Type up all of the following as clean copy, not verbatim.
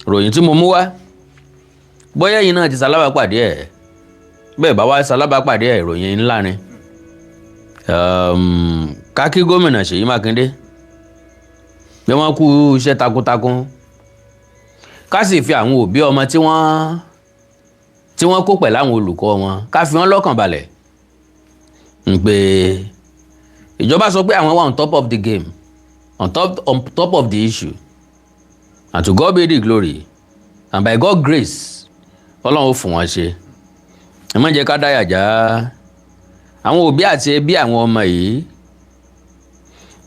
Ròyìn tí mo mú wá, bóyá ẹ̀yin náà ti ṣalábàápàdé ẹ̀, bẹ́ẹ̀ bá wá ṣalábàápàdé ẹ̀, ìròyìn ńlá ni. Ká kí gómìnà Ṣèyí Mákindé bí wọ́n kú iṣẹ́ takuntakun, ká sì fi àwọn òbí ọmọ tí wọ́n kó pẹ̀lú àwọn olùkọ́ wọn, ká fi wọ́n lọ́kàn balẹ̀ ń pé ìjọba sọ pé àwọn wà on top of the game, on top of the issue, and to God be the glory, and by God grace, Ọlọ́run ó fún wọn ṣe. Ẹ má jẹ́ ká dáyà já àwọn òbí àti ẹbí àwọn ọmọ yìí.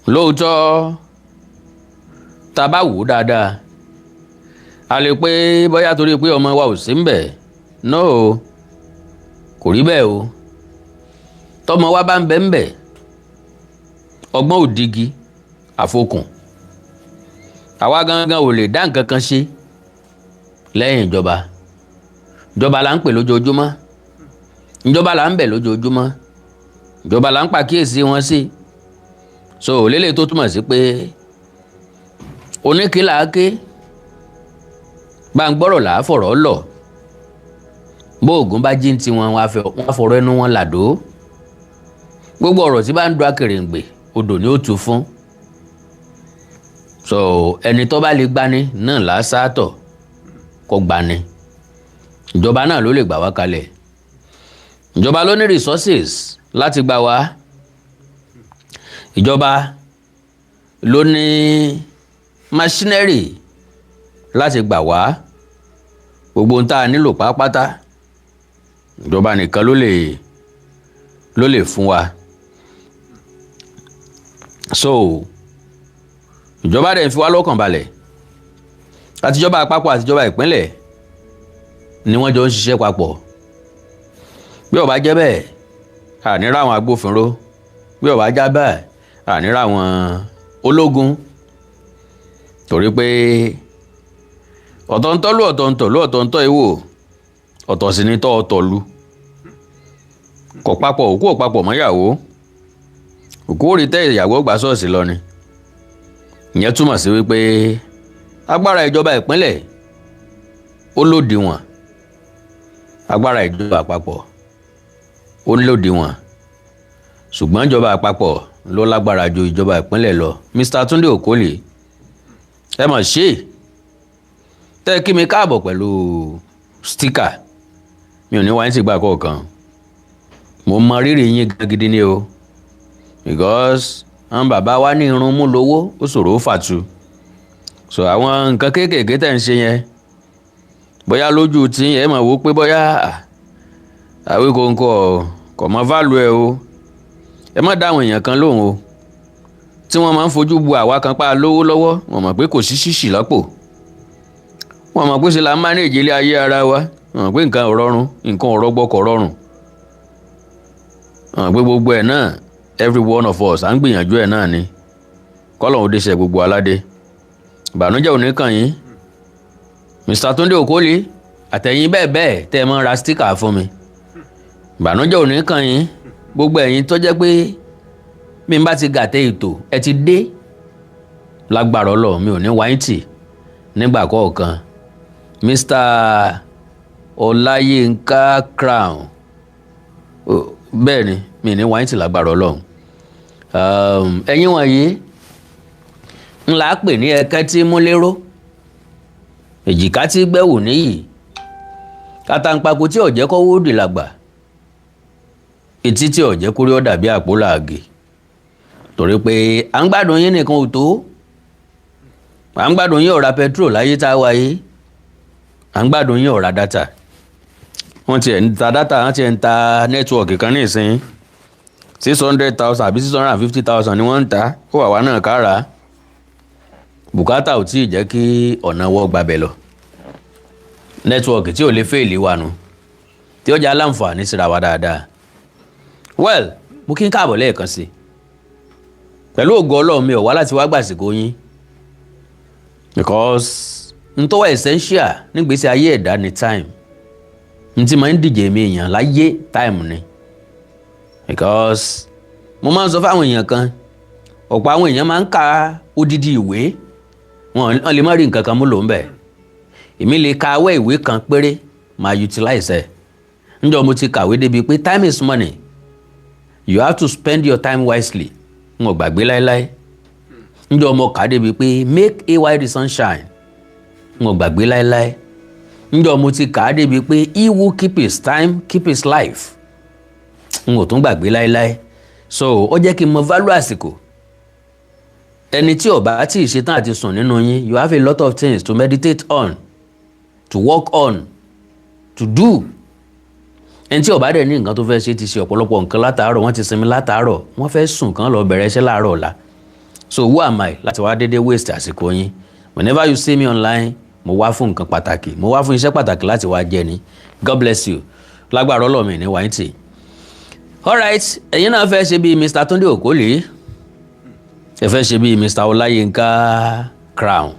Lóòótọ́, tá a bá wò ó dáadáa, a lè pé bóyá torí pé ọmọ wa ò sí ń bẹ̀. No, kò rí bẹ́ẹ̀ o. Tọmọ wa bá ń bẹ ń bẹ̀, ọgbọ́n òdigi àfokùn, àwa gangan ò lè dá nǹkan kan ṣe lẹ́yìn ìjọba. Ìjọba là ń pè lójoojúmọ́, ìjọba là ń bẹ̀ lójoojúmọ́, ìjọba là ń pàkíyèsí wọn sí. So lélẹ̀ tó túmọ̀ sí pé oníkìlà ké bá ń gbọ́rọ̀ là á fọ̀rọ̀ lọ. Bó oògùn bá jí ń tiwọn, wọn á fọ̀rọ̀ ẹnu wọn làdó. Gbogbo ọ̀rọ̀ tí bá ń do akèrèǹgbè, odò ni ó tu fún. So ẹni tó bá lè gbani náà là á sáàtọ̀ kó gbani. Ìjọba náà ló lè gbà wá kalẹ̀. Ìjọba ló ní resources láti gbà wá. Ìjọba ló ní machinery láti gbà wá. Gbogbo ohun tá a nílò pátápátá, ìjọba nìkan ló lè fún wa. So ìjọba dẹ̀ ń fi wá lọ́kàn balẹ̀. Àtijọba àpapọ̀ àtijọba ìpínlẹ̀ ni wọ́n jọ ń ṣiṣẹ́ papọ̀. Bí ó bá jẹ́ bẹ́ẹ̀, àní ráwọn agbófinró. Bí ó bá já bẹ́ẹ̀, àní ráwọn ológun, torí pé ọ̀tọ̀ ń tọ́lú, ọ̀tọ̀ ń tọ̀lú, ọ̀tọ̀ ń tọ́ ìwò, ọ̀tọ̀ sì ni tọ́ ọ̀tọ̀ lu. Kò papọ̀. Òkú ò papọ̀ mọ́yàwó. Òkú ò rí tẹ́ ìyàwó gbà ṣọ́ọ̀ṣì lọ ni. Ìyẹn túmọ̀ sí wípé agbára ìjọba ìpínlẹ̀ ó lòdìwọ̀n, agbára ìjọba àpapọ̀ ó lòdìwọ̀n, ṣùgbọ́n ìjọba àpapọ̀ ló lágbára ju ìjọba ìpínlẹ̀ lọ. Mr. Túndé Okoli, ẹ mọ̀ ṣe tẹ́ ẹ kí mi káàbọ̀ pẹ̀lú sticker. Mi ò ní wáyé tí gbà kọ̀ọ̀kan. Mo mọ rírì yín gan gidi ni o, because àwọn bàbá wa ní irun mú lówó, ó ṣòro ó fàtu. So àwọn nǹkan kéékèèké tẹ̀ ń ṣe yẹn, bóyá lójú tí ẹ mọ̀ wò pé bóyá Àwíkòǹkò kò mọ value ẹ o, ẹ má dá àwọn èèyàn kan lóhùn o tí wọ́n máa ń fojú bu àwa kan pa lówó lọ́wọ́. Wọ́n mọ̀ pé kò sí ṣíṣì lọ́pọ̀. Wọ́n mọ̀ pé ṣe la ń manage ilé ayé ara wa. Wọ́n mọ̀ pé nǹkan ò rọrùn, nǹkan ò rọgbọ, kò rọrùn. Wọ́n mọ̀ pé gbogbo ẹ̀ náà, every one of us, à ń gbìyànjú ẹ̀ náà ni. Kọ́lọ́hún dé ṣe gbogbo aládé, ìbànújẹ́ ò ní kàn yín. Mr. Túndé Okoli àtẹ̀yìn bẹ́ẹ̀ bẹ́ẹ̀ tẹ́ ẹ mọ́ ra sticker fún mi, ìbànújẹ́ ò ní kàn yín. Gbogbo ẹ̀yin tó jẹ́ pé bí n bá ti gàtẹ́ ètò, ẹ ti dé, lágbára Ọlọ́run, mi ò ní wáyé tì nígbà kọ̀ọ̀kan. Mr. Ọláyínká Crown, bẹ́ẹ̀ ni, mi ní wáyé tì lágbára Ọlọ́run. Ẹ̀yin wọ̀nyí ńlá pè ní ẹ̀kẹ́ tí múlẹ́rọ́, èjìká tí gbẹ́wò níyì, kàtàǹpàkò tí ò jẹ́ kọ́wọ́ dì làgbà, etí tí ò jẹ́ kórí ó dàbí àpò làágì, torí pé à ń gbádùn yín nìkan ò tó. À ń gbádùn yín ò ra petrol láyé tá a wáyé. À ń gbádùn yín ò ra data. Wọ́n tiẹ̀ ń ta data, wọ́n tiẹ̀ ń ta network kan ní ìsín, 600,000 àbí 650,000 ni wọ́n ń ta. Ó wà wá náà kára bùkátà ò tí ì jẹ́ kí ọ̀nà wọ́ gbabẹ̀ lọ. Network tí ò lè fail wa nu, tí ó jẹ́ aláǹfààní síra wa dáadáa. Well, mo kí n káàbọ̀ lẹ́ẹ̀kan sí i. Pẹ̀lú ògo Ọlọ́run, mi ò wá láti wá gbàsìkò yín, because n tó wà essential nígbésí ayé ẹ̀dá ni time. N tí máa ń díje mi èèyàn láyé, time ni, because mo máa ń sọ fáwọn èèyàn kan, ọ̀pọ̀ àwọn èèyàn máa ń ka odidi ìwé, wọn lè má rí nǹkan kan mú lò ń bẹ̀. Èmi lè ka awẹ́ ìwé kan péré, máa utilize ẹ̀. Níjọ́ mo ti kàwé débi pé time is money, you have to spend your time wisely, n ò gbàgbé láéláé. Níjọ́ mo kà á débi pé make hay while the sun shine, n ò gbàgbé láéláé. Níjọ́ mo ti kà á débi pé he who keep his time keep his life, n ò tún gbàgbé láéláé. So ó jẹ́ kí n mọ value àsìkò. Ẹni tí ó bá tí ì ṣetán àti sùn nínú yín, you have a lot of things to meditate on, to work on, to do. Ẹni tí ó bá dẹ̀ ní nǹkan tó fẹ́ ṣe ti ṣe ọ̀pọ̀lọpọ̀ nǹkan látàárọ̀, wọ́n ti sinmi látàárọ̀, wọ́n fẹ́ sùn kán lọ bẹ̀rẹ̀ iṣẹ́ láàárọ̀ ọ̀la. So who am I láti wá dédé waste àsìkò yín? Whenever you see me online, mo wá fún nǹkan pàtàkì, mo wá fún iṣẹ́ pàtàkì láti wá jẹ ni. God bless you. Lágbára Ọlọ́run ní wáyé tì. Alright, ẹ̀yin náà fẹ́ ṣe bíi Mr. Túndé Òkólì, ẹ fẹ́ ṣe bíi Mr. Ọláyínká Crown,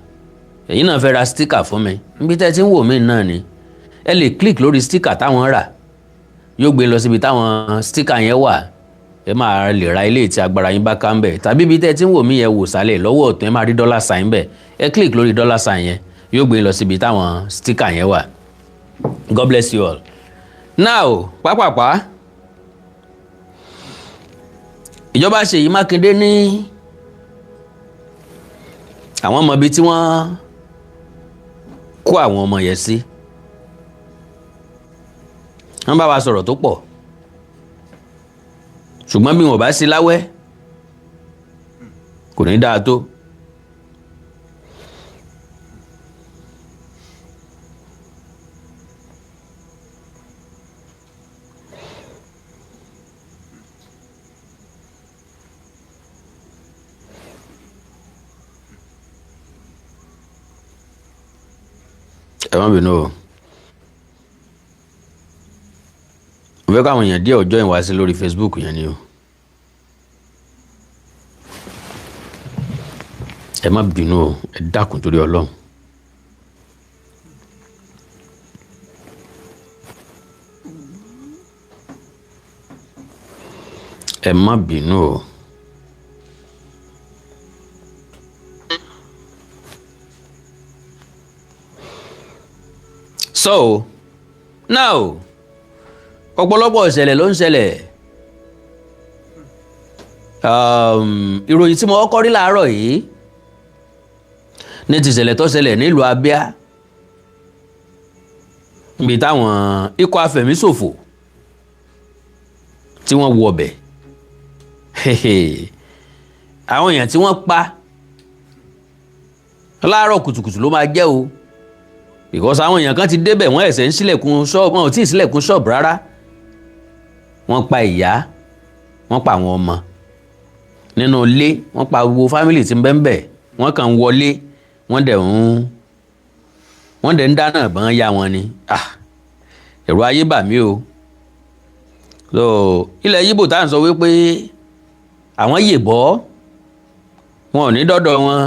ẹ̀yin náà fẹ́ ra sticker fún mi níbi tẹ́ ẹ ti ń wò mí náà ni. Ẹ lè click lórí sticker táwọn rà, yóò gbé lọ síbi táwọn sticker yẹn wà. Ẹ máa lè ra ilé tí agbára yín bá ká ń bẹ̀, tàbí ibi tẹ́ ẹ ti ń wò mí yẹn, wò sálẹ̀ lọ́wọ́ ọ̀tún, ẹ máa rí dollar sign bẹ̀. Ẹ click lórí dollar sign yẹn, yóò gbé lọ síbi táwọn sticker yẹn wà. God bless you all. Now, pápápá, ìjọba Ṣèyí Mákindé ní àwọn ọmọ ibi tí wọ́n kó àwọn ọmọ yẹn sí. Wọ́n bá wa sọ̀rọ̀ tó pọ̀, ṣùgbọ́n bí wọn bá sí láwẹ́, kò ní dáa tó. Ẹ má bínú o, mo fẹ́ káwọn èèyàn díẹ̀ ọjọ́ ìwá sí lórí Facebook yẹn ni o. Ẹ má bínú o, ẹ dákun torí Ọlọ́run. Ẹ má bínú o. So now, ọ̀pọ̀lọpọ̀ ìṣẹ̀lẹ̀ ló ń ṣẹlẹ̀. Ìròyìn tí mo kọ́kọ́ rí láàárọ̀ yìí ní ti ìṣẹ̀lẹ̀ tó ṣẹlẹ̀ nílùú Abia, níbi táwọn ikọ̀ afẹ̀míṣòfò tí wọ́n wọ ọbẹ̀, àwọn èèyàn tí wọ́n pa láàárọ̀ kùtùkùtù ló máa jẹ́ o, because àwọn èèyàn kan ti débẹ̀, wọ́n ẹ̀sẹ̀ ń ṣílẹ̀kùn ṣọ́ọ̀bù, wọn ò tí ì ṣílẹ̀kùn ṣọ́ọ̀bù rárá. Wọ́n pa ìyá, wọ́n pa àwọn ọmọ nínú ilé, wọ́n pa gbogbo family tí ń bẹ ń bẹ̀. Wọ́n kàn ń wọlé, wọ́n dẹ̀ ń dáná ìbọn yá wọn ni. Ah, ẹ̀rọ ayé bà mí o. So ilẹ̀ Yíbò tá à ń sọ wípé àwọn yèbọ́, wọn ò ní dọ́dọ̀ wọn.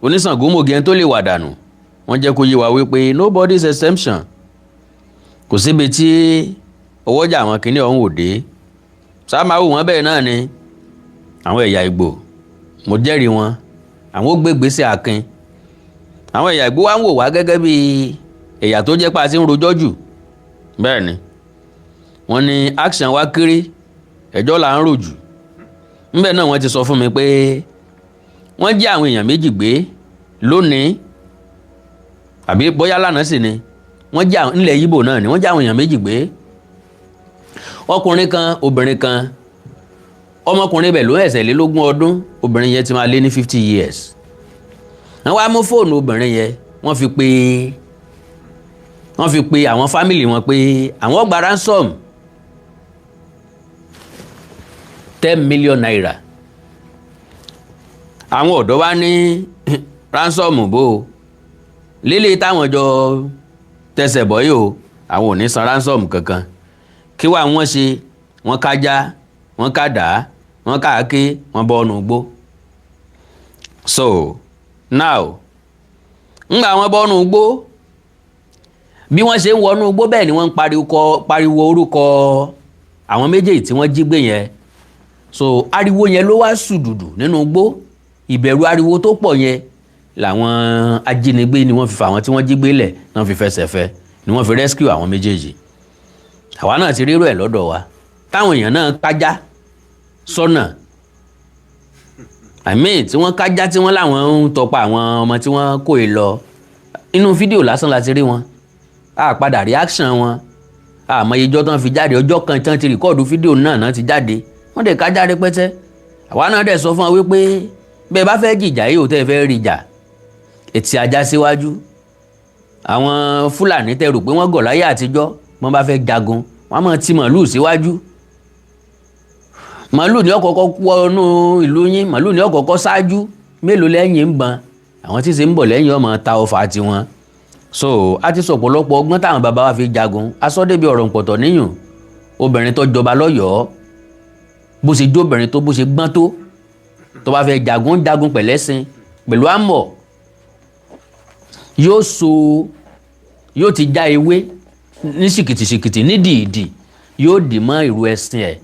Oníṣàngó mògì ẹni tó lè wà dànù, wọ́n jẹ́ kó yé wa wípé nobody's exemption, kò síbi tí ọwọ́jà àwọn kìnìún ọ̀hún ò dé. Sáàmáwò wọn bẹ́ẹ̀ náà ni àwọn ẹ̀yà Ìgbò, mo jẹ́rìí wọn, àwọn ó gbégbèsè akin. Àwọn ẹ̀yà Ìgbò wa ń wò wá gẹ́gẹ́ bí ẹ̀yà tó jẹ́ pé a ti ń rojọ́ jù. Bẹ́ẹ̀ ni wọ́n ní action wa kéré, ẹjọ́ là ń rò jù. Ńbẹ̀ náà wọ́n ti sọ fún mi pé wọ́n jí àwọn èèyàn méjì gbé lónìí, àbí bóyá lánàá sì ni. Wọ́n jí àwọn nílẹ̀ Yíbò náà ni wọ́n jí àwọn èèyàn méjì gbé, ọkùnrin kan, obìnrin kan. Ọmọkùnrin bẹ̀ ló ẹ̀sẹ̀ lé lógún ọdún, obìnrin yẹn ti máa lé ní 50 years. Wọ́n wá mú fóònù obìnrin yẹn, wọ́n fi pe àwọn family wọn pé àwọn gba ransom ₦10 million. Àwọn ọ̀dọ́ wa ní ransom bó o lílé táwọn jọ tẹsẹ̀ bọ́ yìí o, àwọn ò ní san ransom kankan. Kí wàá wọ́n ṣe? Wọ́n kájá, wọ́n kádà, wọ́n káàké, wọ́n bọ́ ọ́nù gbó. So now, ńgbà wọ́n bọ́ ọ́nù gbó, bí wọ́n ṣe ń wọnú gbó, bẹ́ẹ̀ ni wọ́n ń pariwo orúkọ àwọn méjèèjì tí wọ́n jí gbé yẹn. So ariwo yẹn ló wá sùdùdù nínú gbó. Ìbẹ̀rù ariwo tó pọ̀ yẹn Làwọn ajínigbé ni wọ́n fi fà àwọn tí wọ́n jí gbé lẹ̀ náà fi fẹsẹ̀ fẹ́ ni wọ́n fi rescue àwọn méjèèjì. Àwa náà ti rírò ẹ̀ lọ́dọ̀ wa táwọn èèyàn náà kájá sọ́nà, I mean, tí wọ́n kájá, tí wọ́n láwọn ń tọpa àwọn ọmọ tí wọ́n kó e lọ. Inú fídíò lásán la ti rí wọn, a padà reaction wọn àmọ́ ìjọ tán fi jáde. Ọjọ́ kan tán ti record fídíò náà náà ti jáde, wọ́n dẹ̀ kájá rẹpẹtẹ. Àwa náà dẹ̀ sọ fún wa wípé bẹ́ẹ̀ bá fẹ́ jìjà yìí ò tẹ́ fẹ́ rí jà ètì ajá síwájú. Àwọn Fúlàní tẹ́ rò pé wọ́n gọ̀ láyé àtijọ́, wọ́n bá fẹ́ jagun, wọ́n máa ti màlúù síwájú. Màlúù ní ọ̀kọ̀ọ̀kọ̀ kú ọnú ìlú yín, màlúù ní ọ̀kọ̀ọ̀kọ̀ ṣáájú. Mélòó lẹ́yìn ń bọn àwọn tí ṣe ń bọ̀ lẹ́yìn ọmọ ta ọfà tiwọn. So a ti sọ ọ̀pọ̀lọpọ̀ ọgbọ́n táwọn bàbá wa fi jagun. Asọ́débi ọ̀rọ̀ ǹpọ̀tọ̀ níyùn obìnrin tó jọba lọ́yọ̀ọ́, bó ṣe jóbìnrin tó, bó ṣe gbọ́n tó, tó bá fẹ́ jagun, jagun pẹ̀lẹ́sìn pẹ̀lú àmọ̀. Yóò so, yóò ti já ewé ní ṣìkìtìṣìkìtì ní dìídì, yóò dì mọ́ ìrù ẹṣin ẹ̀.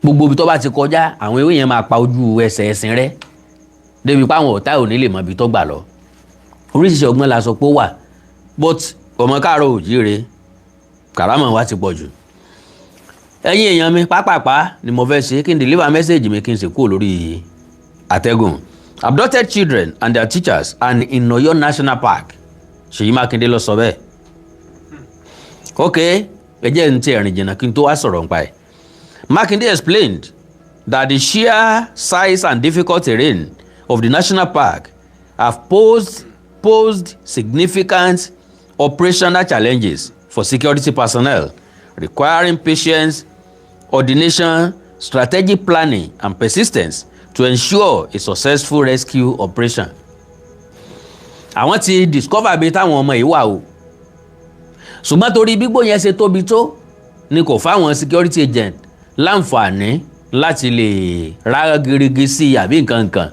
Gbogbo ibi tó bá ti kọjá, àwọn ewé yẹn máa pa ojú ẹsẹ̀ ẹṣin rẹ̀ débi pé àwọn ọ̀tá ò ní lè mọ ibi tó gbà lọ. Oríṣiríṣi ọgbọ́n la sọ pé ó wà, but ọmọ káàárọ̀ òjíire, kàrámọ̀ wa ti pọ̀ jù. Ẹ̀yin èèyàn mi, pápápá ni mo fẹ́ ṣe kí n deliver message mi, kí n sì kúrò lórí àtẹ́gùn. Abducted children and their teachers and in Oyo National Park, Ṣèyí Mákindé ló sọ bẹ́ẹ̀. Ok, ẹ jẹ́ n ti ẹ̀rìn jìnnà kí n tó wá sọ̀rọ̀ nípa ẹ̀. Mákindé explained that the sheer size and difficult terrain of the national park have posed significant operational challenges for security personnel, requiring patience, coordination, strategic planning and persistence to ensure a successful rescue operation. Àwọn ti discover bí táwọn ọmọ yìí wà o, ṣùgbọ́n torí gbígbó yẹn ṣe tóbi tó ni kò fáwọn security agent láǹfààní láti lè rárá gerege sí i àbí nǹkan kan.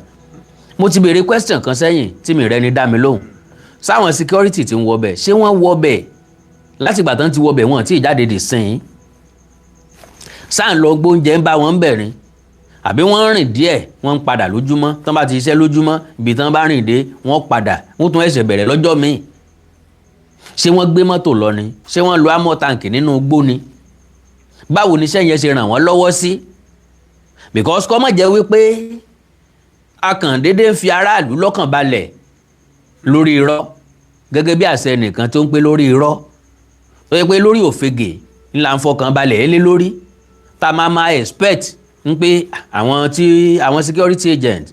Mo ti béèrè question kan sẹ́yìn tí mi rẹ́ni dá mi lóhùn. Sáwọn security tí ń wọbẹ̀, ṣé wọ́n wọbẹ̀ láti ìgbà tán ti wọbẹ̀, wọn tí ì jáde dì sìn sáà ń lọ gbóúnjẹ ń bá wọn ń bẹ̀rin, àbí wọ́n rìn díẹ̀, wọ́n ń padà lójúmọ́? Tán bá ti ṣiṣẹ́ lójúmọ́, ibi tán bá rìn dé, wọ́n padà, wọ́n tún ẹsẹ̀ bẹ̀rẹ̀ lọ́jọ́ míì. Ṣé wọ́n gbé mọ́tò lọ ni? Ṣé wọ́n lo armour tank nínú igbó ni? Báwo ni iṣẹ́ yẹn ṣe ràn wọ́n lọ́wọ́ sí? Because kọ́ mọ̀ jẹ́ wípé a kàn déédéé fi aráàlú lọ́kàn balẹ̀ lórí irọ́, gẹ́gẹ́ bí àṣẹ nìkan tó ń pé lórí irọ́, tó yẹ pé lórí òfegè ńlá ń fọkàn balẹ̀ ẹ lé lórí, tá a máa máa expect ń pé àwọn tí àwọn security agent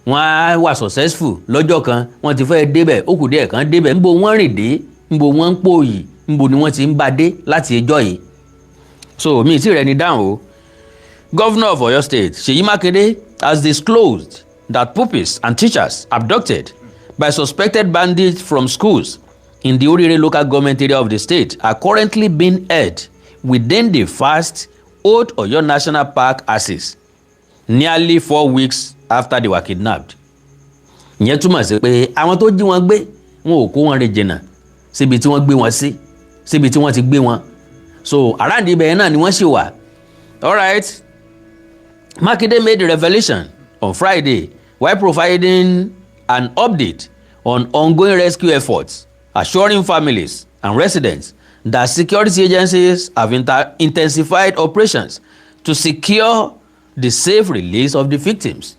wọ́n á wà successful lọ́jọ́ kan. Wọ́n ti fẹ́ débẹ̀, ó kù díẹ̀ kan débẹ̀. Ńbo wọ́n rìn dé? Ńbo wọ́n ń pòyì? Ńbo ni wọ́n ti ń bá dé láti ẹjọ́ yìí? So mi ì tí rẹ̀ ní dáhùn o. Governor of Oyo State, Seyi Makinde, has disclosed that pupils and teachers abducted by suspected bandits from schools in the Orire Local Government Area of the state are currently being held within the vast Old Oyo National Park axis nearly 4 weeks after they were kidnapped. Ìyẹn túmọ̀ sí pé àwọn tó jí wọn gbé, wọn ò kó wọn rìn jìnnà síbi tí wọ́n gbé wọn sí, síbi tí wọ́n ti gbé wọn. So around ibẹ̀ náà ni wọ́n ṣì wà. Alright. Makinde made the revelation on Friday while providing an update on ongoing rescue efforts, assuring families and residents that security agencies have intensified operations to secure the safe release of the victims.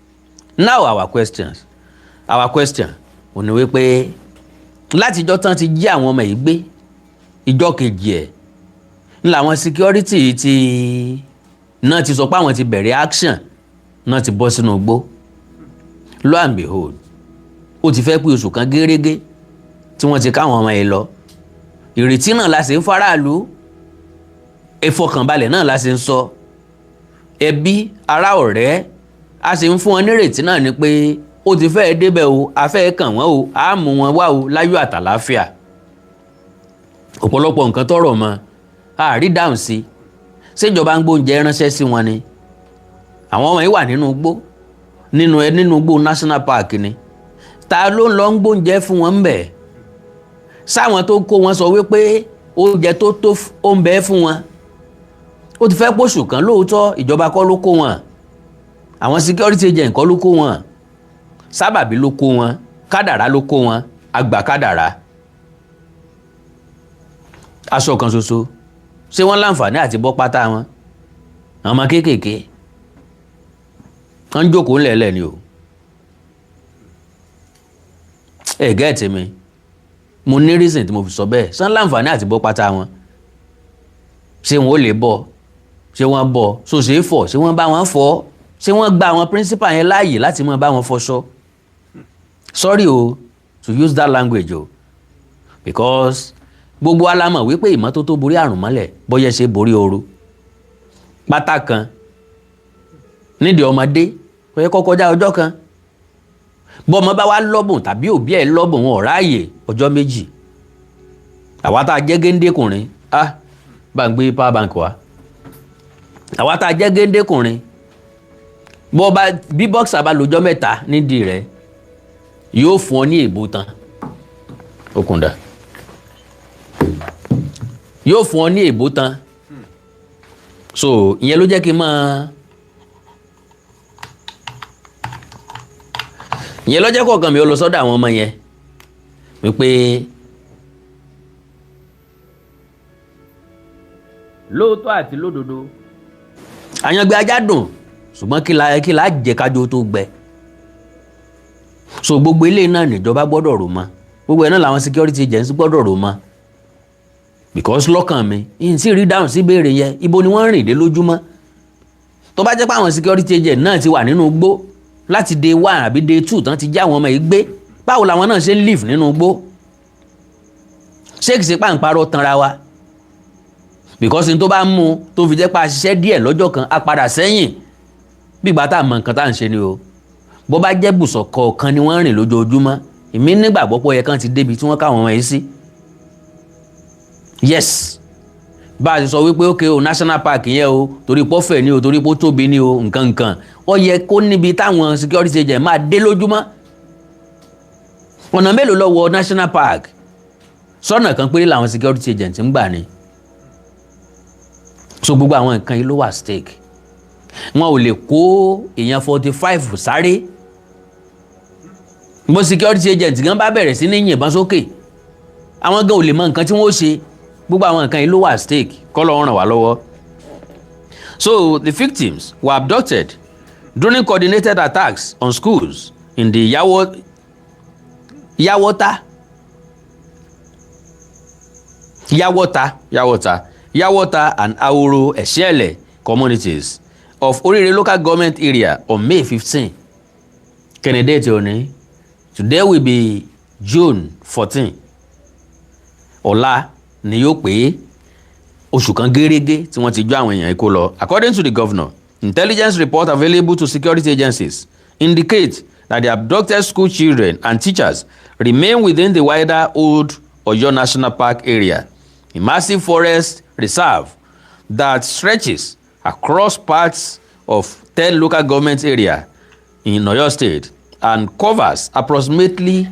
Now our question ò ní wípé látijọ́ tán ti jí àwọn ọmọ yìí gbé, ìjọ kejì ẹ̀ ń làwọn security ti náà ti sọ pé àwọn ti bẹ̀rẹ̀ action náà, ti bọ́ sínú igbó. Lo and behold, ó ti fẹ́ pé oṣù kan gérégé tí wọ́n ti káwọn ọmọ yìí lọ. Ìrètí náà la sì ń faraàlú, ìfọkànbalẹ̀ náà la sì ń sọ, ẹbí, ará, ọ̀rẹ́, a sì ń fún wọn nírètí náà ni pé ó ti fẹ́ẹ́ débẹ̀ o, a fẹ́ kàn wọ́n o, a mú wọn wá o láyọ̀ àtàláfíà. Ọ̀pọ̀lọpọ̀ nǹkan tọrọ mọ́ a rí dáhùn sí. Ṣèjọba ń gbóúnjẹ ránṣẹ́ sí wọn ni? Àwọn ọmọ yìí wà nínú igbó, nínú igbó national park ni. Ta ló ń lọ ń gbóúnjẹ fún wọn ń bẹ̀? Sáwọn tó kó wọn sọ wípé oúnjẹ tó tó ó ń bẹ fún wọn. Ó ti fẹ́ pòṣù kan lóòótọ́. Ìjọba kọ́ ló kó wọn, àwọn security agent kọ́ ló kó wọn. Sábàbí ló kó wọn, kádàrá ló kó wọn, àgbà kádàrá. Aṣọ kan ṣoṣo, ṣé wọ́n láǹfààní àti bọ́ pátá wọn? Àwọn ọmọ kéékèèké, wọ́n ń jókòó ńlẹ̀ẹ́lẹ̀ ni o. Ẹ get mi? Mo ní reason tí mo fi sọ bẹ́ẹ̀. Ṣé wọ́n láǹfààní àti bọ́ pátá wọn? Ṣé wọn ò lè bọ́? Ṣé wọ́n bọ́? So ṣe é fọ̀? Ṣé wọ́n bá wọn fọ̀? Ṣé wọ́n gba àwọn principal yẹn láàyè láti máa bá wọn fọṣọ? Sorry o to use that language o, because gbogbo wa la mọ̀ wípé ìmọ́tótó borí àrùn mọ́lẹ̀ bọ́yẹ́ ṣe borí ooru. Pátá kan nídìí ọmọdé kò yẹ kó kọjá ọjọ́ kan. Bọ́mọ bá wá lọ́bùn tàbí òbí ẹ̀ lọ́bùn, wọn ò ráàyè, ọjọ́ 2. Àwa tá a jẹ́ géńdékùnrin, ah, bá ń gbé power bank wá. Àwa tá a jẹ́ géńdékùnrin, bọ́ bá bí boxer bá lọ́jọ́ 3 nídìí rẹ̀, yóò fún ọ ní èbó tán. Okùn dà, yóò fún ọ ní èbó tán. So ìyẹn ló jẹ́ kí n máa, ìyẹn ló jẹ́ kọ̀ọ̀kan mi ó lọ sọ́dọ̀ àwọn ọmọ yẹn wípé lóòótọ́ àti lódodo, àyàngbé ajá dùn, ṣùgbọ́n kí la jẹ kájọ tó gbẹ. So gbogbo eléyìí náà níjọba gbọ́dọ̀ rò mọ́, gbogbo ẹ̀ náà làwọn security agents gbọ́dọ̀ rò mọ́, because lọ́kàn mi yìí sì rí dáhùn sí ìbéèrè yẹn: ibo ni wọ́n rìn dé lójúmọ́? Tó bá jẹ́ pé àwọn security agent náà ti wà nínú igbó láti day 1 àbí day 2 tán ti já àwọn ọmọ yìí gbé, báwo làwọn náà ṣe ń live nínú igbó? Ṣé kìí ṣe pàǹparọ̀ tanra wa? Because n tó bá mú tó fi jẹ́ pé a ṣiṣẹ́ díẹ̀ lọ́jọ́ kan, a padà sẹ́yìn bí ìgbà tá a mọ nǹkan tá à ń ṣe ni o. Bó bá jẹ́ bùsọ̀ kọ̀ọ̀kan ni wọ́n rìn lójoojúmọ́, èmi nígbàgbọ́ pé ó yẹ kán ti débi tí wọ́n káwọn ọmọ yìí sí. Yes, bá a ti sọ wípé ókè o, national park yẹn o, torí pọ́fẹ̀ ni o, torí pó tóbi ni o, nǹkan nǹkan, ó yẹ kó níbi táwọn security agent máa dé lójúmọ́. Ọ̀nà mélòó ló wọ national park? Sọ́nà kan péré làwọn security agent ń gbà ni. So gbogbo àwọn nǹkan yìí ló wà stake. Wọn ò lè kó èèyàn 45 sáré. Bó security agent gan bá bẹ̀rẹ̀ sí ní yìnbọn sókè, àwọn gan ò lè mọ nǹkan tí wọ́n ó ṣe. Gbogbo àwọn nǹkan yìí ló wà stake. Kọ́ ló ràn wá lọ́wọ́. So the victims were abducted during coordinated attacks on schools in the Yawota and Aworo Esiele communities of Orire Local Government Area on May 15. Kennedy òní, today will be June 14. Ọ̀la ni yóò pé oṣù kan gérégé tí wọ́n ti jó àwọn èèyàn kó lọ. According to the governor, intelligence report available to security agencies indicate that the abducted school children and teachers remain within the wider Old Oyo National Park area, a massive forest reserve that stretches across parts of 10 local government area in Oyo State and covers approximately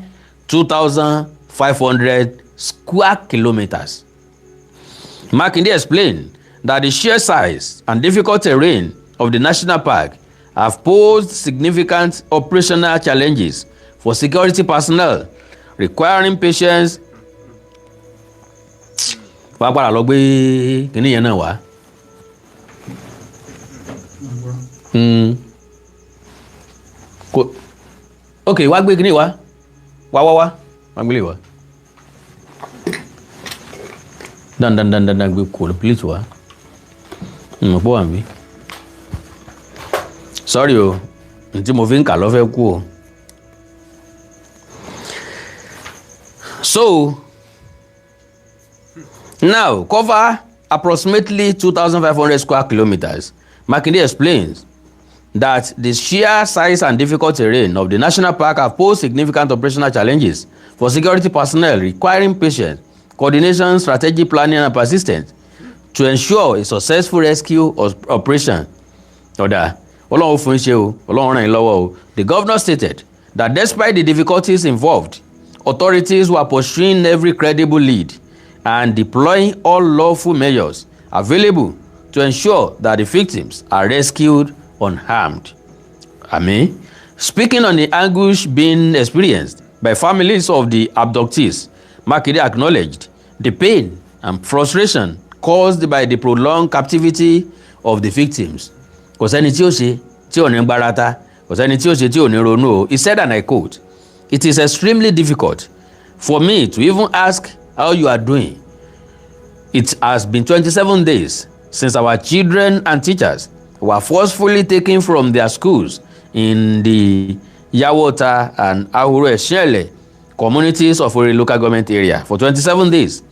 2,500 square kilometers. Makinde explained that the sheer size and difficult terrain of the national park have posed significant operational challenges for security personnel, requiring patience. Wàá padà lọ gbé kinní yẹn náà wá. Kò ok, wá gbé kinní wá, wá wá wá, wá gbélé wá. Dandan dandan dandan, gbé kò plate wá. Mọ̀ pọ̀ wà mí. Sorry o, ntí mo fi ń kà lọ́fẹ́ kú o. So now cover approximately 2,500 square kilometers. Makinde explains that the sheer size and difficult terrain of the national park have posed significant operational challenges for security personnel, requiring patience, coordination, strategic planning and persistence to ensure a successful rescue operation. Ọ̀dà, Ọlọ́run fún ṣe o, Ọlọ́run ràn yín lọ́wọ́ o. The governor stated that despite the difficulties involved, authorities were pursuing every credible lead and deploying all lawful measures available to ensure that the victims are rescued unharmed. Àmín. Speaking on the anguish being experienced by families of the abductees, Makinde acknowledged the pain and frustration caused by the prolonged captivity of the victims. Kò sẹ́ni tí ó ṣe tí ò ní gbarata, kò sẹ́ni tí ó ṣe tí ò ní ronú o. He said, and I quote, "It is extremely difficult for me to even ask how you are doing. It has been 27 days since our children and teachers were forcefully taken from their schools in the Yawota and Ahoro Esinele communities of Oriire Local Government Area. For 27 days,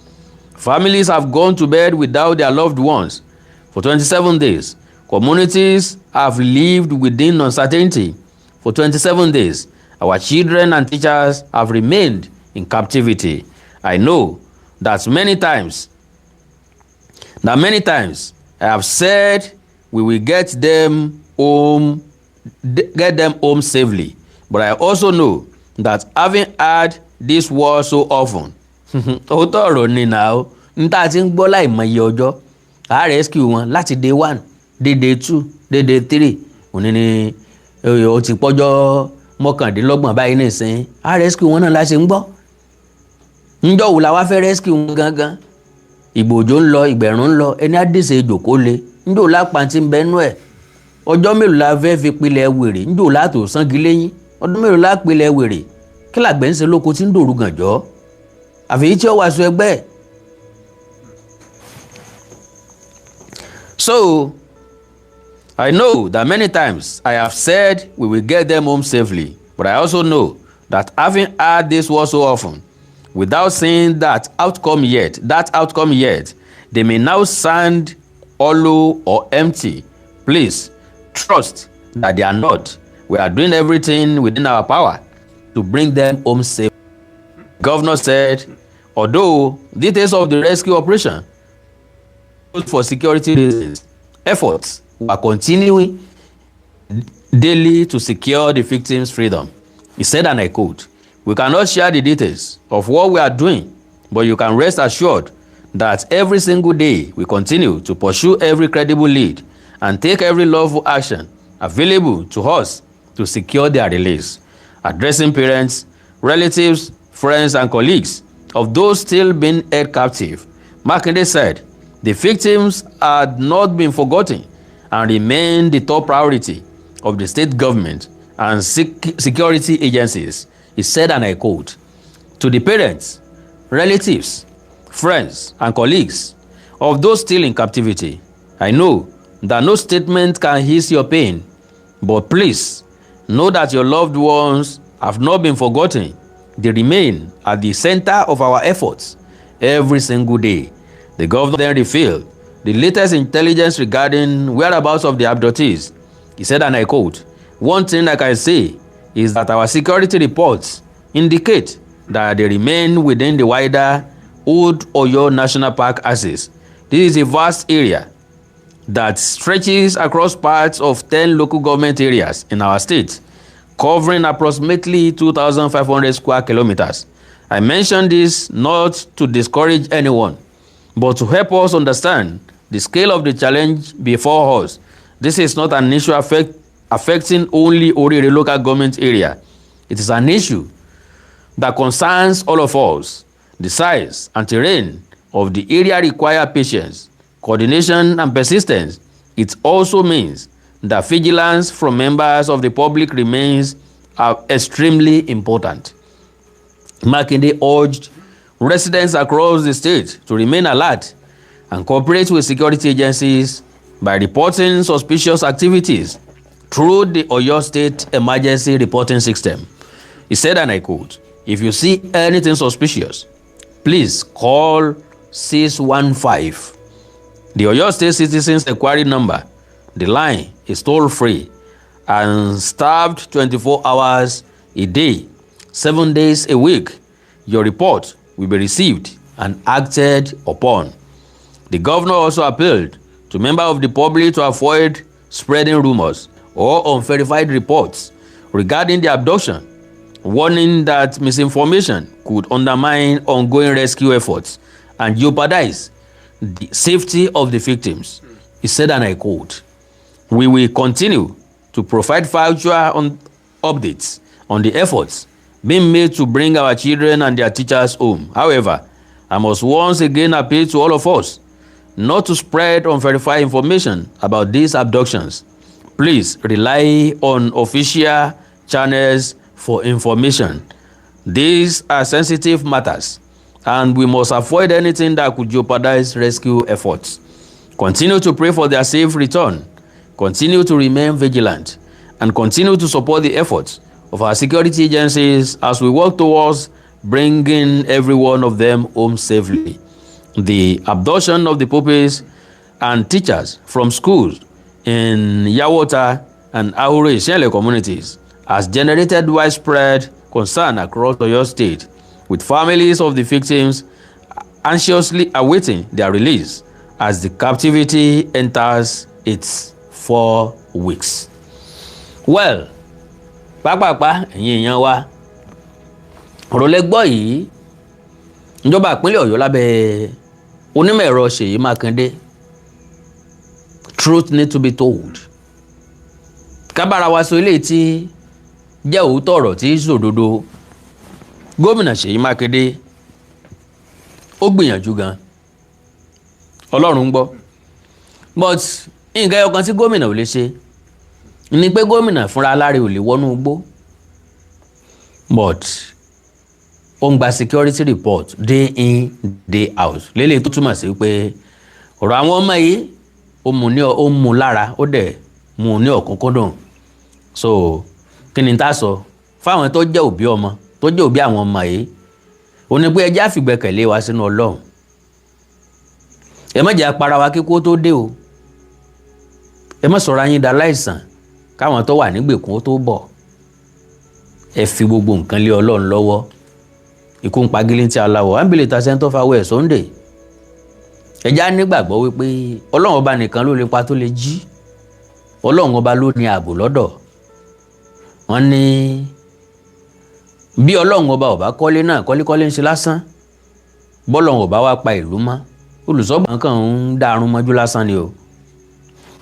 families have gone to bed without their loved ones. For 27 days, communities have lived within uncertainty. For 27 days, our children and teachers have remained in captivity. I know that many times I have said we will get them home safely, but I also know that having heard this word so often." Òótọ́ ọ̀rọ̀ ni nà ó n tá a ti ń gbọ́ láìmọye ọjọ́, a rescue wọn láti day one dé day two dé day three, òní ni ó ti pọ́jọ́ 29 báyìí nìsín. A rescue wọn náà la ṣe ń gbọ́. Ńjọ́ wo la wá fẹ́ rescue wọn gangan? Ìgbò òjò ń lọ, ìgbẹ̀rún ń lọ, ẹni á dèsè ìjòkó le ńjọ́ lápá tí ń bẹ nú ẹ̀. Ọjọ́ mélòó la fẹ́ fi pilẹ̀ wèrè? Ńjọ́ látò sangi léyìn? Ọdún mélòó la pilẹ̀ wèrè? Kí làgbẹ́ ń ṣe lóko tí ń dòru gànjọ́, àfi tí ó wàá sọ ẹgbẹ́ ẹ̀? So I know that many times I have said we will get them home safely, but I also know that having heard this word so often, without seeing that outcome yet, they may now sound hollow or empty. Please trust that they are not. We are doing everything within our power to bring them home safe. Governor said, although details of the rescue operation for security reasons, efforts were continuing daily to secure the victims' freedom. He said, and I quote, "We cannot share the details of what we are doing, but you can rest assured that every single day we continue to pursue every credible lead and take every lawful action available to us to secure their release." Addressing parents, relatives, friends, and colleagues of those still being held captive, Makinde said the victims had not been forgotten and remain the top priority of the state government and security agencies. He said, and I quote, "To the parents, relatives, friends, and colleagues of those still in captivity, I know that no statement can ease your pain, but please know that your loved ones have not been forgotten. They remain at the center of our efforts every single day." The governor then revealed the latest intelligence regarding whereabouts of the abductees. He said, and I quote, "One thing I can say is that our security reports indicate that they remain within the wider Old Oyo National Park axis. This is a vast area that stretches across parts of 10 local government areas in our state, covering approximately 2,500 square kilometers. I mention this not to discourage anyone, but to help us understand the scale of the challenge before us. This is not an issue affecting only Oriire Local Government Area. It is an issue that concerns all of us. The size and terrain of the area require patience, coordination, and persistence. It also means that vigilance from members of the public remains extremely important." Makinde urged residents across the state to remain alert and cooperate with security agencies by reporting suspicious activities through the Oyo State Emergency Reporting System. He said, and I quote, "If you see anything suspicious, please call 615, the Oyo State Citizens Enquiry number. The line is toll free and staffed 24 hours a day, 7 days a week. Your report will be received and acted upon." The governor also appealed to members of the public to avoid spreading rumors or unverified reports regarding the abduction, warning that misinformation could undermine ongoing rescue efforts and jeopardize the safety of the victims. He said, and I quote, "We will continue to provide factual updates on the efforts being made to bring our children and their teachers home. However, I must once again appeal to all of us not to spread unverified information about these abductions. Please rely on official channels for information. These are sensitive matters, and we must avoid anything that could jeopardize rescue efforts. Continue to pray for their safe return, continue to remain vigilant, and continue to support the efforts of our security agencies as we work towards bringing every one of them home safely. The abduction of the pupils and teachers from schools in Yawota and Ahoro Isiele communities has generated widespread concern across Oyo State, with families of the victims anxiously awaiting their release as the captivity enters its 4 weeks. Well, pápápá, ẹ̀yin èèyàn wa, ọ̀rọ̀ lẹ gbọ́ yìí. Ìjọba ìpínlẹ̀ Ọ̀yọ́ lábẹ́ onímọ̀ ẹ̀rọ Ṣèyí Mákindé, truth need to be told. Ká bára wa sọ eléyìí tí jẹ́ òótọ́ ọ̀rọ̀ tí í sòdodo. Gómìnà Ṣèyí Mákindé, ó gbìyànjú gan, Ọlọ́run ń gbọ́, but nǹkan ẹyọ kan tí gómìnà ò lè ṣe ni pé gómìnà fúnra aláre ò lè wọnú igbó, but ó ń gba security report day in, day out lélẹ̀, tó túmọ̀ sí pé ọ̀rọ̀ àwọn ọmọ yìí, ó mú lára, ó dẹ̀ mú ní ọ̀kúnkúndùn. So kí ni tá a sọ fáwọn tó jẹ́ òbí ọmọ, tó jẹ́ òbí àwọn ọmọ yìí? Ó ní pé ẹ jẹ́ á fìgbẹ́kẹ̀lé wa sínú Ọlọ́run. Ẹ má jẹ́ apara wa kíkó tó dé o. Ẹ má sọ̀rọ̀ ayín da láìsàn káwọn tó wà nígbèkùn ó tó bọ̀. Ẹ fi gbogbo nǹkan lé Ọlọ́run lọ́wọ́. Ikú ń pa gílíntì aláwọ̀ ámbìlẹ̀ ta sẹ́ńtọ́ fáwọ́ ẹ̀ sóńdè. Ẹ já nígbàgbọ́ wípé Ọlọ́run Ọba nìkan ló lè pa tó lè jí. Ọlọ́run Ọba ló ní ààbò lọ́dọ̀. Wọ́n ní bí Ọlọ́run Ọba ọba kọ́lé náà, kọ́lékọ́lé ń ṣe lásán. Bọ́lọ́run ọba wá pa ìlú mọ́, olùsọ́gbọ̀n kan ń dárun mọ́jú lásán ni o.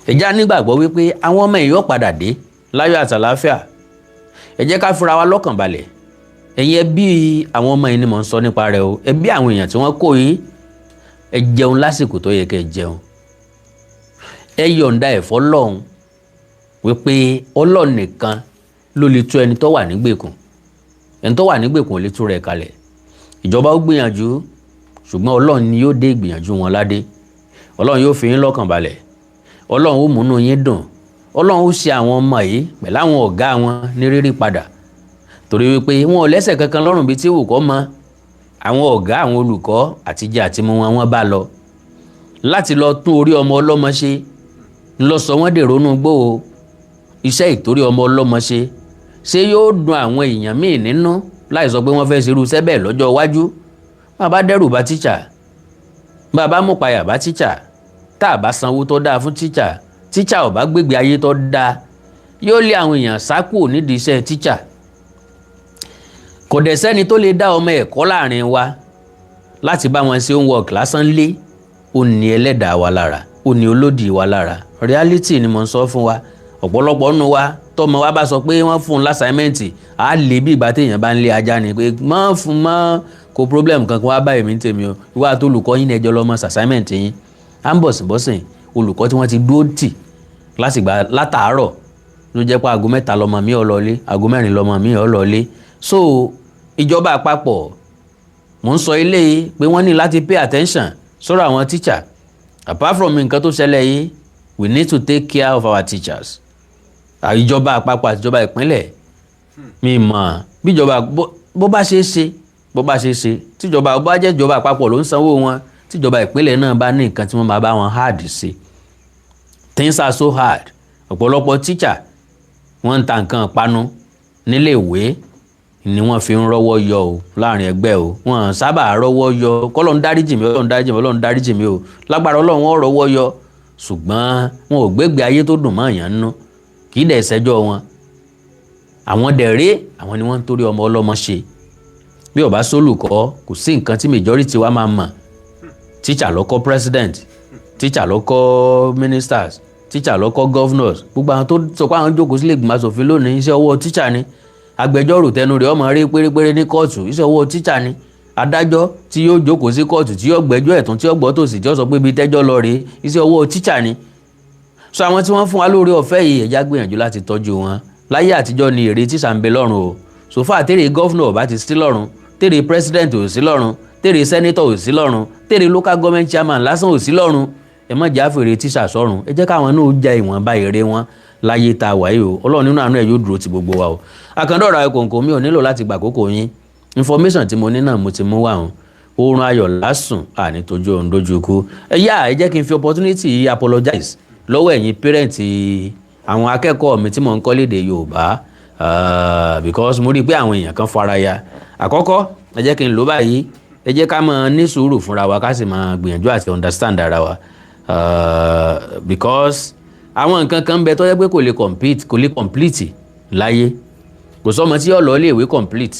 Ẹ já nígbàgbọ́ wípé àwọn ọmọ yìí yóò padà dé láyọ̀ àtàláfíà. Ẹ jẹ́ ká fura wa lọ́kàn balẹ̀. Ẹ̀yin ẹbí àwọn ọmọ yìí ni mò ń sọ nípa rẹ̀ o. Ẹbí àwọn èèyàn tí wọ́n kó yìí, ẹ jẹun lásìkò tó yẹ kẹ́ ẹ jẹun. Ẹ yọ̀ǹda ẹ̀fọ́ lọ́hùn wípé Ọlọ́run nìkan ló lè tú ẹni tó wà nígbèkùn. Ẹni tó wà nígbèkùn ò lè tú rẹ̀ kalẹ̀. Ìjọba ó gbìyànjú, ṣùgbọ́n Ọlọ́run ni yóò dé ìgbìyànjú wọn ládé. Ọlọ́run yóò fi yín lọ́kàn balẹ̀. Ọlọ́run ó múnú yín dùn. Ọlọ́run ó ṣe àwọn ọmọ yìí pẹ̀lú àwọn ọ̀gá wọn ní rírí padà, torí wípé wọn ò lẹ́sẹ̀ kankan lọ́rùn bíi tí wù kọ́ mọ. Àwọn ọ̀gá àwọn olùkọ́ àtijọ́ àti mú wọn, wọ́n bá lọ láti lọ tún orí ọmọ ọlọ́mọ ṣe, ńlọ sọ wọ́n dèrò inú gbó o. Iṣẹ́ ìtorí ọmọ ọlọ́mọ ṣe, ṣé yóò dùn àwọn èèyàn míì nínú láì sọ pé wọ́n fẹ́ ṣerú iṣẹ́ bẹ́ẹ̀ lọ́jọ́ iwájú? Bàbá dẹ́rù bá tíṣà, bàbá mú payà bá tíṣà, tá a bá sanwó tó dáa fún tíṣà, tíṣà ò bá gbégbé ayé tó dáa, yóò lé àwọn èèyàn sá kúrò nídìí iṣẹ́ tíṣà. Kò dẹ̀ sẹ́ni tó lè dá ọmọ ẹ̀kọ́ láàrin wa láti bá wọn ṣe homework lásán lé. Ó ní ẹlẹ́dàá wa lára, ó ní olódì wa lára. Reality ni mo ń sọ fún wa. Ọ̀pọ̀lọpọ̀ nínú wa, tọmọ wa bá sọ pé wọ́n fún un l'assignment, á lè bí ìgbà téèyàn bá ń lé ajá ni, pé mọ́ fún mọ́ kó problem kankan wá báyìí mi ń tèmi o. Ìwà àti olùkọ́ yín ní ẹjọ́ lọ́mọ assignment yín. À ń bọ̀sìnbọ̀sìn olùkọ́ tí wọ́n ti dúró tì látìgbà látàárọ̀ ló jẹ́ pé aago 3 lọ́mọ mi ò lọlé, aago 4 lọ́mọ mi ò lọlé. So ìjọba àpapọ̀, mò ń sọ eléyìí pé wọ́n ní láti pay attention sọ́rọ̀ àwọn teacher. Apart from nǹkan tó ṣẹlẹ̀ yìí, we need to take care of our teachers. Ìjọba àpapọ̀ àti ìjọba ìpínlẹ̀, mi mọ̀ bíjọba bó bá ṣe é ṣe, tíjọba bó bá jẹ́ ìjọba àpapọ̀ ló ń sanwó wọn, tíjọba ìpínlẹ̀ náà bá ní nǹkan tí wọ́n máa bá wọn hard sí. Things are so hard. Ọ̀pọ̀lọpọ̀ teacher, wọ́n ń ta nǹkan panu nílé ìwé ni wọ́n fi ń rọ́wọ́ yọ o láàrin ẹgbẹ́ o. Wọ́n sábà rọ́wọ́ yọ. Kọ́lọ́n dáríjì mi, Ọlọ́run dáríjì mi, Ọlọ́run dáríjì mi o. Lágbára Ọlọ́run, wọ́n rọ́wọ́ yọ, ṣùgbọ́n wọn ò gbégbé ayé tó dùn mọ́ èèyàn nínú. Kì í dẹ̀ ṣẹjọ́ wọn. Àwọn dẹ̀rẹ́, àwọn ni wọ́n ń torí ọmọ ọlọ́mọ ṣe. Bí ó bá sólùkọ́, kò sí nǹkan tí majority wa máa mọ̀. Teacher ló kọ́ president, teacher ló kọ́ ministers. Teacher ló kọ́ governors. Gbogbo àwọn tó sọ pé àwọn jókòó sílé ìgbìmọ̀ asòfin lónìí, iṣẹ́ ọwọ́ teacher ni. Agbẹjọ́rò tẹnu rẹ̀ ọmọ rí pérépéré ní kóòtù, iṣẹ́ ọwọ́ teacher ni. Adájọ́ tí yóò jókòó sí kóòtù, tí yóò gbẹ́jọ́ ẹ̀tún, tí yóò gbọ́ tòsì, tí yóò sọ pé ibi tẹ́jọ́ lọ rèé, iṣẹ́ ọwọ́ teacher ni. So àwọn tí wọ́n fún wa lóore ọ̀fẹ́ yìí, ẹ̀já gbìyànjú láti tọ́jú wọn. Láyé àtijọ́ ni èrè tíṣà ń bẹ lọ́rùn o. So far tèrè governor bá ti sí lọ́rùn, tèrè president ò sí lọ́rùn, tèrè senator ò sí lọ́rùn, tèrè local government chairman lásán ò sí lọ́rùn, ẹ má jẹ́ àfèrè tíṣà sọ́run. Ẹ jẹ́ káwọn náà jẹ ìwọ̀nba èrè wọn láyé tá a wà yìí o. Ọlọ́run nínú àánú ẹ̀ yóò dúró ti gbogbo wa o. Àkàndọ̀rọ̀ ayọ̀ mi ò nílò láti gbà kókó yín. Information tí mo ní náà mo ti mú wá hàn. Oorun ayọ̀ lásùn, àní tójú oorun dójú ikú. Ẹ yá, ẹ jẹ́ kí n fi opportunity yìí apologize lọ́wọ́ ẹ̀yin parent àwọn akẹ́kọ̀ọ́ mi tí mò ń kọ́ lédè Yorùbá, because mo rí i pé àwọn èèyàn kan fara ya. Àkọ́kọ́, ẹ jẹ́ kí n lò báyìí. Ẹ jẹ́ ká máa ní sùúrù fúnra wa, ká sì máa gbìyànjú àti understand ara wa, because àwọn nǹkan kan ń bẹ tó yẹ pé kò lè compete, kò lè complete láyé. Kò sọ́mọ tí yóò lọ ilé ìwé complete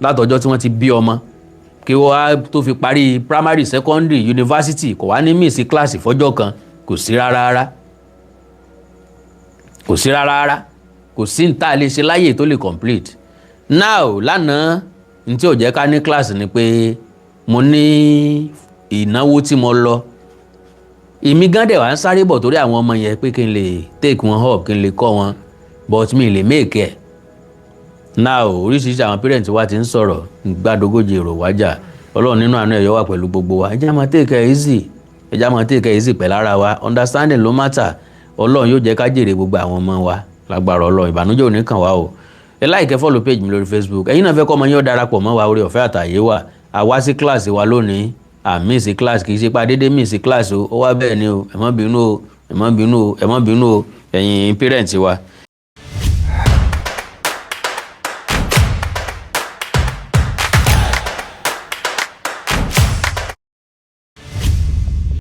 látọjọ́ tí wọ́n ti bí ọmọ kí wọ́n á tó fi parí primary, secondary, university, kò wá ní miss kíláàsì fọ́jọ́ kan. Kò sí rárá rárá, kò sí rárá rárá. Kò sí ní tá a lè ṣe láyè tó lè complete. Now, lánàá, n tí ò jẹ́ ká ní kíláàsì ni pé mo ní ìnáwó tí mo lọ. Èmi gan dẹ̀ wá ń sáré bọ̀ torí àwọn ọmọ yẹn pé kí n lè take wọn up, kí n lè kọ́ wọn, but mi lè make ẹ̀. Now, oríṣiríṣi àwọn parents wa ti ń sọ̀rọ̀ gbàdógójì èrò wájà. Ọlọ́run nínú àánú ẹ̀ yóò wà pẹ̀lú gbogbo wa. Ẹ jẹ́ máa take it easy, ẹ jẹ́ máa take it easy pẹ̀lú ara wa. Understanding ló matter. Ọlọ́run yóò jẹ́ ká jèrè gbogbo àwọn ọmọ wa lágbára Ọlọ́run. Ìbànújẹ́ ò ní kàn wá o. Ẹ like, follow page mi lórí Facebook. Ẹ̀yin náà fẹ́ kọ́ ọmọ yín ó darapọ̀ mọ́ wa, orí ọ̀fẹ́ àtàyè wà. Àwa sí kíláàsì wa lónìí, à miss class. Kì í ṣe pa déédéé miss class o. Ó wá bẹ́ẹ̀ ni o. Ẹ má bínú o, ẹ má bínú o, ẹ má bínú o, ẹ̀yin parent wa.